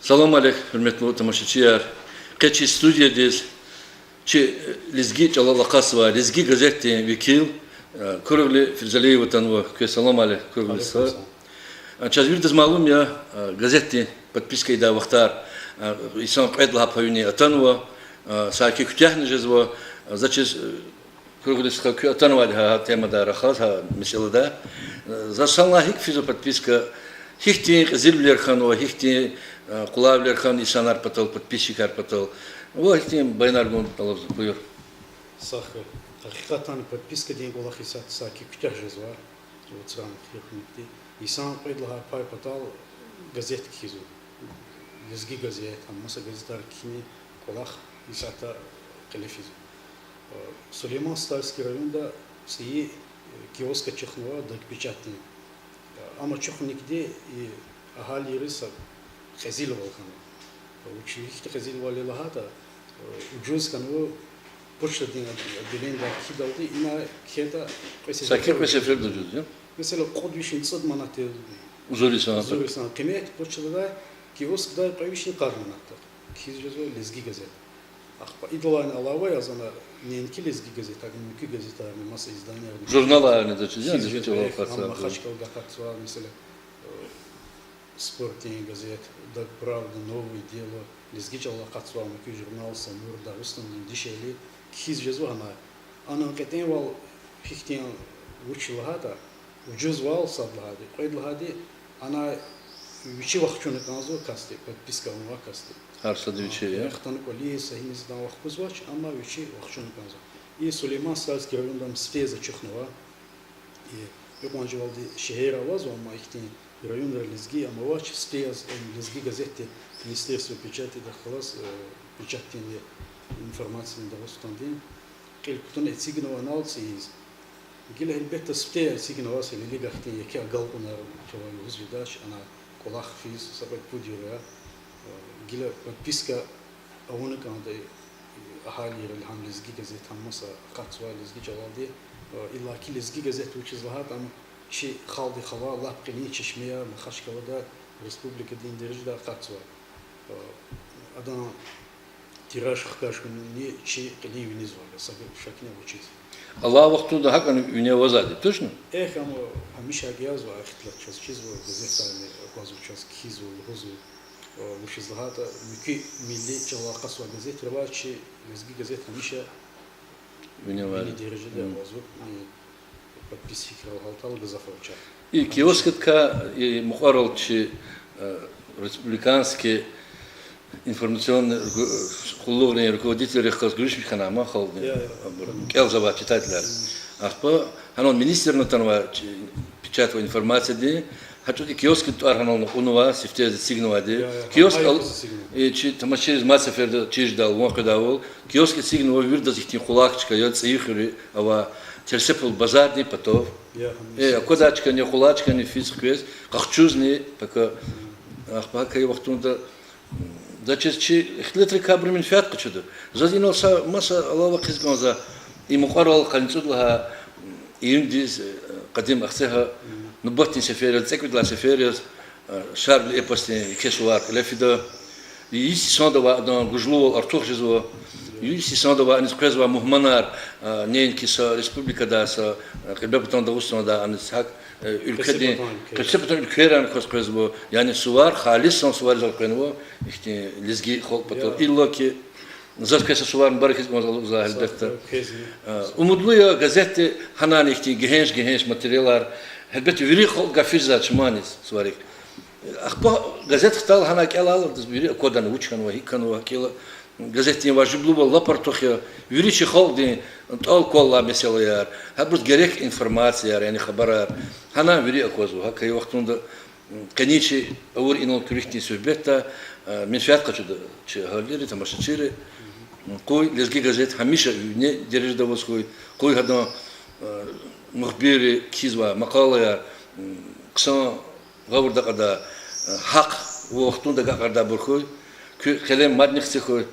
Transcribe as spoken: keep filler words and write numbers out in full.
Салам алейк, гьуьрметлу тамашачияр. Къе чи студиядиз чи лезги чӀалал акъатзавай Лезги газетдин векил, э, Куругли Фирзалиева атанва. Квез салам алейк, Куругли стха. Алейкум салам. Э, чаз виридаз малум я, э, газетдин подписка ийидай вахтар, э, йисан кьвед лагьай паюни атанва, э, саки куьтягьни жезва, э, за чиз, э, Куругли стха, куьн атанвайди гьа, гьа темадай рахаз, гьа месэладай. Э, за санлай гьикӀ физва подписка, гьихьтин кьезилвилер хьанва, гьихьтин, э, къулайвилер хьана инсанар патал, подписчикар патал. Ва гьихьтин баянар гун тӀалабзава, буюр. Сагъ хьуй. Гьакъикъатдани подпискадин кӀвалах исятда саки куьтягь жезва, вацран хирхуникди. Йисан кьвед лагьай пай патал газет кхьизва. Лезги газет, гьам маса газетар кхьинин кӀвалах исятда кьиле физва. Сулейман-Стальский районда цӀийи, э, киоск ачухнава Дагпечатдин. Ам ачухуникди и агьалийриз са кьезилвал хьанва. Вуч, гьихьтин кьезилвал я лагьайтӀа, ужуз хьанва, почтадин отделениедай кхьидалди ина кхьейтӀа кьве сеферда ужуз я. Месела, кьуд вишни цӀуд манат я узур йисан къимет, почтадай, киоскдай кьве вишни къад манатда кхьиз жезва Лезги газет. Ахпа идалайни алава яз ана неинки Лезги газет, а муькуь газетарни, маса изданиярни, журналарни, за чиз, яни кхьиз жезва, Лезги чӀалал акъатзавай, Махачкъаладай акъатзавай, месела, э, Спортдин газет, Дагправда, Новое дело, лезги чӀалал акъатзавай муькуь журнал, Самур, Дагъустандин дишегьли, кхьиз жезва гьанай. Анан кьетӀенвал гьихьтин я, вуч лагьайтӀа, ужузвал сад лагьайди, кьвед лагьайди, анай вичи вахчуна кӀанзава касди, подписка авунвай касди. Гьар сада вичи, я? Хтана кӀвализ, са гьиниз адан вахкузвач, амма вичи вахчуна кӀанзава. И Сулейман-Стальский районда ам сифте яз ачухнава. И, икьван чӀавалди шегьерра авазва, амма ихьтин районра лезги ам авач, сифте яз, э, Лезги газетди Министерство печатидихъ галаз, э, печатдин, информациядин Дагъустандин кьил кутуна эцигнава анал цӀийиз. Гила гьелбетда сифте яз эцигнава, са вилик ахьтин еке агалкьунар чавай лугьуз жедач, ана кӀвалах физ са кьвед-пуд йир я. Гила подписка авуна кӀанда агьалийрал гьам Лезги газет, гьам маса акъатзавай лезги чӀалалди. Иллаки Лезги газет вучиз лагьайтӀа ам чи халкьдихъ авай лап кьилин чешме я, Махачкъалада республикадин дережада акъатзава. Адан тираж хкаж хьунни чи кьилин винизвал я, са шакни авачиз. Алай вахтунда гьакӀни вине авазвайди, точно? Эхь, ам гьамиша гьакӀ язва, ихтилат чаз чизва, газетарни аквазва чаз, кхьизва, лугьузва. Вучиз лагьайтӀа муькуь милли чӀалал акъатзавай газетри авай, чи Лезги газет гьамиша вине авай, вини дережада авазва, подписчикрал гьалтайла гзаф авачир. И киоскдикай и мукьварал чи, э, республиканский информационный къуллугърин руководителрихъ галаз гуьруьшмиш хьана ман халкьдин, кӀелзавай читателар. Ахпа гьанал министрни атанвай, печатьвал информациядин, гьа чӀавуз и киоскдин тӀвар гьанални кьунва, сифте яз эцигнавайди. Киоск, и чи тамашачийриз мад сеферда чир жедайвал, ван къведайвал, киоск эцигнава, виридаз ихьтин къулай чка я, цӀийи хуьруьз ава, Терсепул базардин патав. Э, аквадай чкани, къулай чкани физ хквез, къахчузни пака, ахпа гьакӀ хьайи вахтунда, за чиз чи ихтилатрикай абуру менфят къачуда. Заз инал са маса алава хъийиз кӀанзава, и мукьварал къанни цӀуд лагьай июндиз, э, Къадим Ахцегьа нубатдин сефер яз, цӀекӀуьд лагьай сефер яз, э, Шарвили эпосдин еке сувар кьиле фида. Йис йисанда авай адан гужлувал артух жезва. Йис йисанда авай, аниз къвезвай мугьманар, э, неинки са республикадай, са, э, Кьиблепатан Дагъустандай, аниз гьакӀ, э, уьлкведин, къецепатан уьлквейрани кваз къвезва. Яни сувар, халисан суварзал къвенва ихьтин лезги халкь патал. Иллаки заз квез са сувар мубарак ийиз кӀанзава, алукӀзавай, гьелбетда. Умудлу я, газетди гьанани ихьтин гегьенш-гегьенш материалар, гьелбетда, вири халкь гаф физвач маниз сувариз. Ахпа газет хтайла гьана кӀелайла, адаз вири аквадани, вуч хьанва, гьикӀ хьанва, гьакӀ хьайила газетдин важиблувал лап артух я, вири чи халкьдин тӀал квалай месэлаяр, гьабуруз герек информацияяр, яни хабарар, гьана вири аквазва. ГьакӀ хьайи вахтунда къенин чи авур инал куь рикӀин суьгьбетдай, э, менфят къачуда чи агьалийри, тамашачийри. Къуй Лезги газет гьамиша вине дережада аваз хьуй, къуй гьадан, э, мухбирри кхьизвай макъалаяр, м, хъсан гъавурда акьадай, э, гьахъ вахтунда агакьардайбур хьуй, куь къелем мадни хци хьуй.